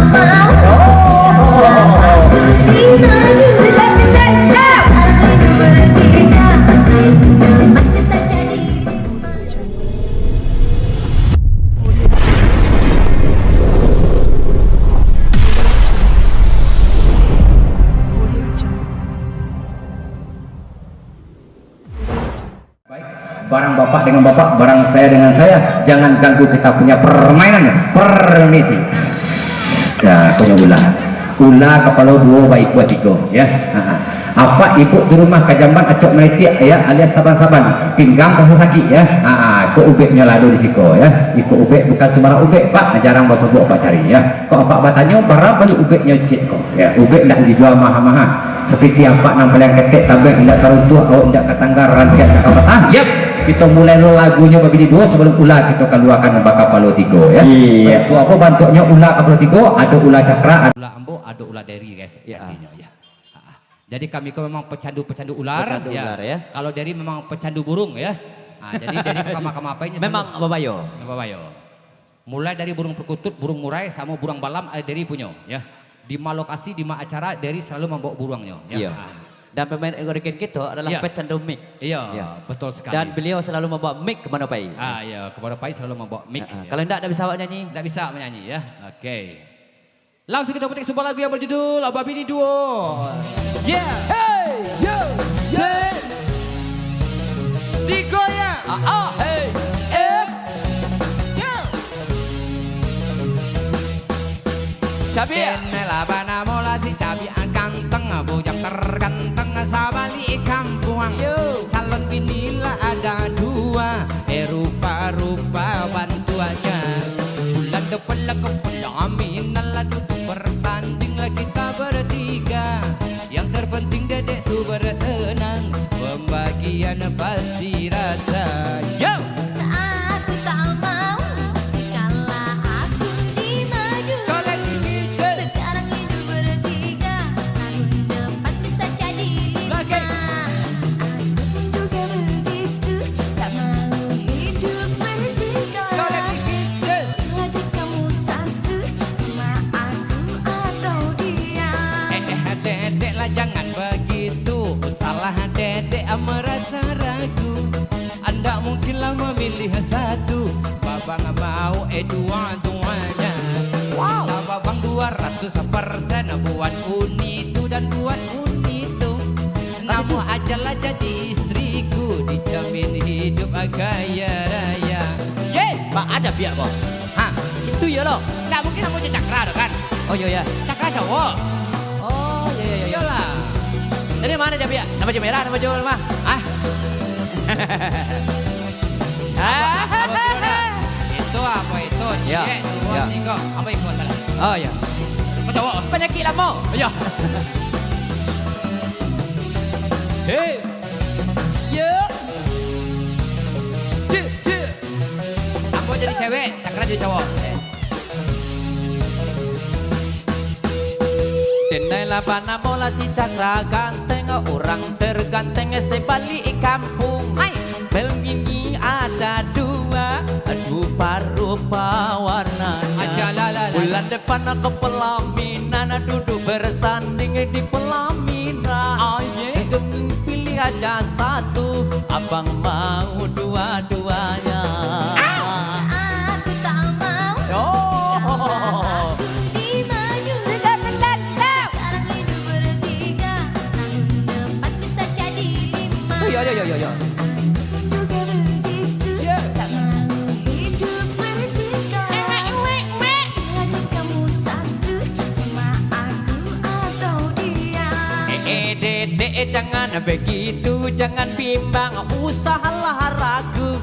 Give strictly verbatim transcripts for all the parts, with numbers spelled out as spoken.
Baik, barang bapak dengan bapak, barang saya dengan saya, jangan ganggu kita punya permainan. Permisi. Ya, punya ulah. Ulah kapalo duo, baik buat tigo, ya. Ha, ha. Apak ibuk di rumah ka jamban acok meletik, ya, alias saban-saban, pinggang tasasakik, ya. Ha, ha. Ko ubeknyo lah ado di siko, ya. Iko ubek bukan sumbarang ubek, Pak, jarang basobok Apak cari, ya. Kok Apak batanyo, bara bali ubeknyo cik ko, ya. Ubek ndak dijua maha-maha. Sapiti Apak nan paliang ketek, tabek indak taruntuah, awak indak katangga, rantiang indak kapatah. Yap, kito mulai lo lagunyo babini duo sabalun ulah kito kaluakan bakapalo tigo, ya. Iya. Itu apo bantuaknyo ulah kapalo tigo, ado ulah cakra, ado ulah ambok, ado ulah deri, guys. Iya. Artinyo, ya. Ha. Jadi kami ko memang pecandu-pecandu ular, pecandu ular, ya. Kalau deri memang pecandu burung, ya. Ha, jadi deri kama-kama apo ini memang babayo. Babayo. Mulai dari burung perkutut, burung murai, samo burung balam, eh, deri punyo, ya. Di ma lokasi, di ma acara, deri salalu mambaok buruangnyo, ya. Iya. Ah. Dan pemain organ kito adalah, iya, pecandu mic. Iya, iya, betul sekali. Dan beliau selalu mambaok mic kemana pai. Ah, iya, kemana pai selalu mambaok mic, ah, ah, ya. Kalau ndak, ndak bisa awak nyanyi. Ndak bisa manyanyi, ya. Oke. Langsung kita petik sebuah lagu yang berjudul Babini Duo. Yeah. Hey, yo, yo. Tigo ya. Ah, ah, hey, eh. Yo. Cabiak. Kini lah banamo lah si Cabiak ganteng, bujang terganteng sabalik kampuang. Yo. Calon bini lah ada dua, eh, rupa-rupa bantuaknya. Bulan depan lah kepala minal lah duduk bersanding lah kita bertiga. Yang terpenting dedek tu bertenang, pembagian pasti rata. Yo! Aku tak mau, jikalau aku di maju. Kolektif. Sekarang hidup bertiga, tahun depan bisa jadi lima. Oke. Aku pun juga begitu, tak mau hidup bertiga. Kolektif. Lagi kamu satu, cuma aku atau dia. Eh, eh, dedek lah jangan begitu, salah dedek merasa ragu. Ndak mungkin lah memilih satu, babang mau, eh, dua-duanya. Wow. Lah babang dua ratus persen buat uni tu dan buat uni tu. Namuah ajalah jadi istriku, dijamin hidup kaya raya. Ye! Mak aja biak ko. Ha, itu yo lo. Ndak mungkin ambo jo Cakra tu kan? Oh, iyo, iyo. Cakra cowok. Oh, iyo, iyo, iyo, iyo. Iyolah. Jadi mano Cabiak? Nan baju merah, nan baju mah? Ah. Apo, apo, apo, apo? Itu apo itu? Iyo, ciek, duo, iyo, tigo. Apo itu salah? Oh, iyo. Kau cowok? Panyakik lamo. Iyo. Hei. Yo. Cik, cik. Ambo jadi cewek, Cakra jadi cowok. Denai lah banamo lah si Cakra ganteng, urang terganteng sebalik kampung. Hai. Bini ada dua, rupa-rupa warnanya. Asya, la, la, la. Bulan depan aku pelaminan, duduk bersanding di pelaminan. Oh, ye. Pilih aja satu, abang mau dua-duanya. Ah! Aku tak mau, oh, jikalau aku di maju. Tidak, tidak, tidak. Sekarang hidup bertiga, tahun depan bisa jadi lima. Oh, ya, ya, ya, ya, ya. Aku pun juga begitu, ya, tak mau hidup bertiga. Emek, emek, emek. Lagi kamu satu, cuma aku atau dia. Eh, eh, dedek, eh, jangan begitu, jangan bimbang, usahlah ragu.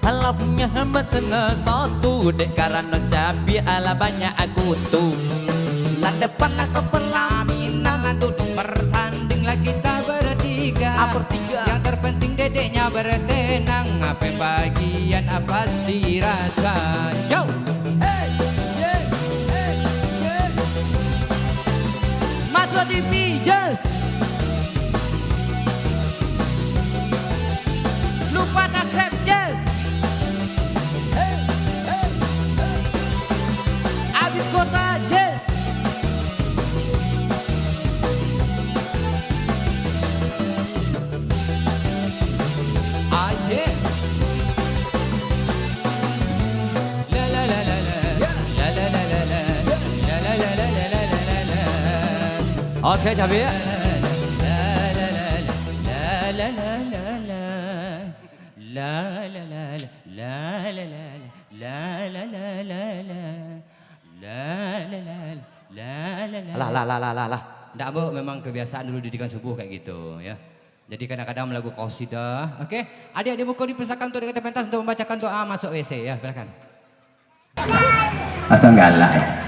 Kalau punya hamba salah satu, dek karano Cabiak alah banyak kutu. Lah depan lah ka pelaminan, duduk bersanding lah kita bertiga. Ah, bertiga. Yang terpenting dedeknya bertenang, pembagian pasti rata. Yo! Hey, yeah, hey, yeah. Masuk T V, yes. Lupa subscribe, yes. Hey, hey, hey. Abis kuota, yes. Oke, cabe. Alah, lah, lah, lah, lah, lah. Ndak, Mbok, memang kebiasaan dulu didikan subuh kayak gitu, ya. Jadi kadang-kadang lagu qasidah. Oke, adik-adik muko dipersilakan untuk dekat pentas untuk membacakan doa masuk W C, ya, silakan. Asam galak, ya.